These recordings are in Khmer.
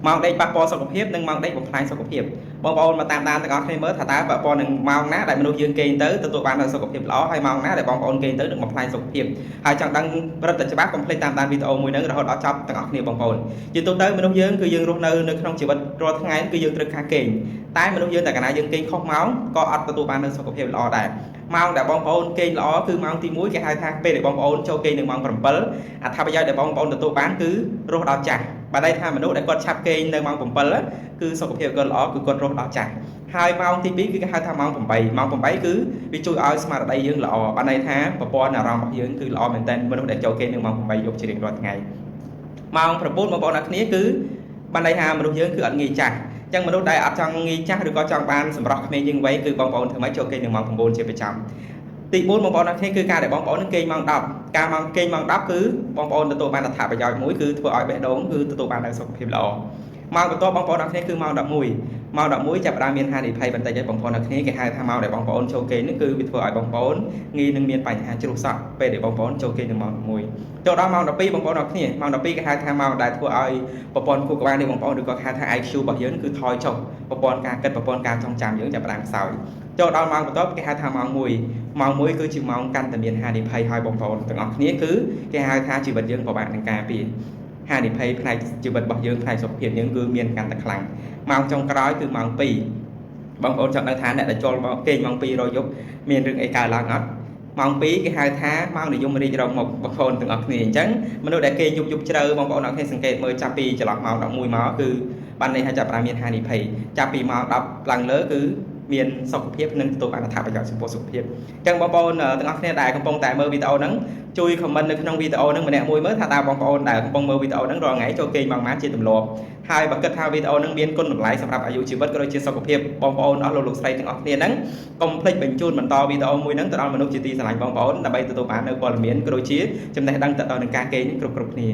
ម៉ោងដេកប៉ះពាល់សុខភាពនិងម៉ោងដេកបំផ្លាញសុខភាពបងប្អូនមកតាមដានទាំងអស់គ្នាមើលថាតើពាក់ព័ន្ធនឹងម៉ោងណាដែលមនុស្សយើងគេងទៅទទួលបាននូវសុខភាពល្អហើយម៉ោងណាដែលបងប្អូនគេងទៅនឹងបំផ្លាញសុខភាពហើយចង់ដឹងព្រឹត្តតែច្បាស់កុំភ្លេចតាមដានវីដេអូមួយហ្នឹងរហូតដល់ចប់ទាំងអស់គ្នាបងប្អូនជាទូទៅមនុស្សយើងគឺយើងរស់នៅនៅក្នុងជីវិតរាល់ថ្ងៃគឺយើងត្រូវការគេងតែមនុស្សយើងតែកាលណាយើងគេងខុសម៉ោងក៏អត់ទទួលបាននូវសុខភាពល្អដែរម៉ោងដែលបងប្អូនគេងល្អគឺម៉ោងទី1គេហៅថាពេលដែលបងប្អូនចូលគេងនៅម៉ោង7អត្ថប្រយោជន៍ដែលបងប្អូនទទួលបានគឺរស់ដល់ចាស់បើន័យថាមនុស្សដែលគាត់ឆាប់គេងនៅម៉ោង7គឺសុខភាពគាត់ល្អគឺគាត់រស់ដល់ចាស់ហើយម៉ោងទី2គឺគេហៅថាម៉ោង8ម៉ោង8គឺវាជួយឲ្យស្មារតីយើងល្អបានន័យថាប្រព័ន្ធអារម្មណ៍របស់យើងគឺល្អមែនទែនមនុស្សដែលចូលគេងនៅម៉ោង8យប់ជារៀងរាល់ថ្ងៃម៉ោង9បងប្អូនអ្នកគ្នាគឺបានន័យថាមនុស្សយើងគឺអត់ងាយចាស់ចឹងមនុស្សដែលអត់ចង់ងាយចាស់ឬក៏ចង់បានសម្រស់ក្មេងជាងវ័យគឺបងប្អូនធ្វើម៉េចចូលគេងនៅម៉ោង9ជាប្រចាំទី4បងប្អូនអ្នកគ្នាគឺការដែលបងប្អូននឹងគេងម៉ោង10ការម៉ោងគេងម៉ោង10គឺបងប្អូនទទួលបានអត្ថប្រយោជន៍មួយគឺធ្វើឲ្យបេះដូងគឺទទួលបាននូវសុខភាពល្អម៉ោងបន្ទាប់បងប្អូនអ្នកគ្នាគឺម៉ោង11ម៉ោង11ចាប់ផ្ដើមមានហានិភ័យបន្តិចហើយបងប្អូនអ្នកគ្នាគេហៅថាម៉ោងដែលបងប្អូនចូលគេងនេះគឺវាធ្វើឲ្យបងប្អូនងាយនឹងមានបញ្ហាជ្រុះសក់ពេលដែលបងប្អូនចូលគេងនៅម៉ោង11ចូលដល់ម៉ោង12បងប្អូនអ្នកគ្នាម៉ោង12គេហៅថាម៉ោងដែលធ្វើឲ្យប្រព័ន្ធខួរក្បាលនៃបងប្អូនឬក៏ហៅថា IQ របស់យើងគឺថយចុះប្រព័ន្ធការគិតប្រព័ន្ធការចងចាំយើងចាប់ផ្ដើមខ្សោយចូលដល់ម៉ោងបន្ទាប់គេហៅថាម៉ោង1ម៉ោង1គឺជាម៉ោងកាន់តែមានហានិភ័យហើយបងប្អូនទាំងអស់គ្នាគឺគេហៅថាជីវិតយើងពិបាកនឹងការពារហានិភ័យផ្នែកជីវិតរបស់យើងផ្នែកសុខភាពយើងគឺមានកាន់តែខ្លាំងម៉ោងចុងក្រោយគឺម៉ោង2បងប្អូនចង់ដឹងថាអ្នកដែលចូលមកគេងម៉ោង2រយប់មានរឿងអីកើតឡើងអត់ម៉ោង2គេហៅថាម៉ោងនិយមរាជរកមុខបងប្អូនទាំងអស់គ្នាអញ្ចឹងមនុស្សដែលគេយប់យប់ជ្រៅបងប្អូនអរគ្នាសង្កេតមើលចាប់ពីចន្លោះម៉ោង11មកគឺបានន័យថាចាប់ផ្ដើមមានហានិភ័យចាប់ពីម៉ោង10ឡើងលើគឺមានសុខភាពនិងទទួលបានអត្ថប្រយោជន៍ចំពោះសុខភាពអញ្ចឹងបងប្អូនទាំងអស់គ្នាដែលកំពុងតែមើលវីដេអូហ្នឹងជួយ comment នៅក្នុងវីដេអូហ្នឹងម្នាក់មួយមើលថាតើបងប្អូនដែលកំពុងមើលវីដេអូហ្នឹងរាល់ថ្ងៃចូលគេងម៉ោងប៉ុន្មានជាទម្លាប់ហើយបើគិតថាវីដេអូហ្នឹងមានគុណតម្លៃសម្រាប់អាយុជីវិតក៏ដូចជាសុខភាពបងប្អូនអស់លោកលោកស្រីទាំងអស់គ្នាហ្នឹងកុំភ្លេចបញ្ជូនបន្តវីដេអូមួយហ្នឹងទៅដល់មនុស្សជាទីស្រឡាញ់បងប្អូនដើម្បីទទួលបាននូវព័ត៌មានក៏ដូចជាចំណេះដឹងទៅដល់នឹងការគេងគ្រប់គ្រប់គ្នា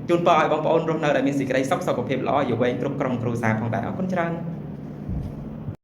ជូនពរឲ្យបងប្អូនរស់នៅដែលមានសេចក្តីសុខសុខភាពល្អអាយុវែងគ្រប់ក្រុមគ្រួសារផងដែរអរគុណច្រើន។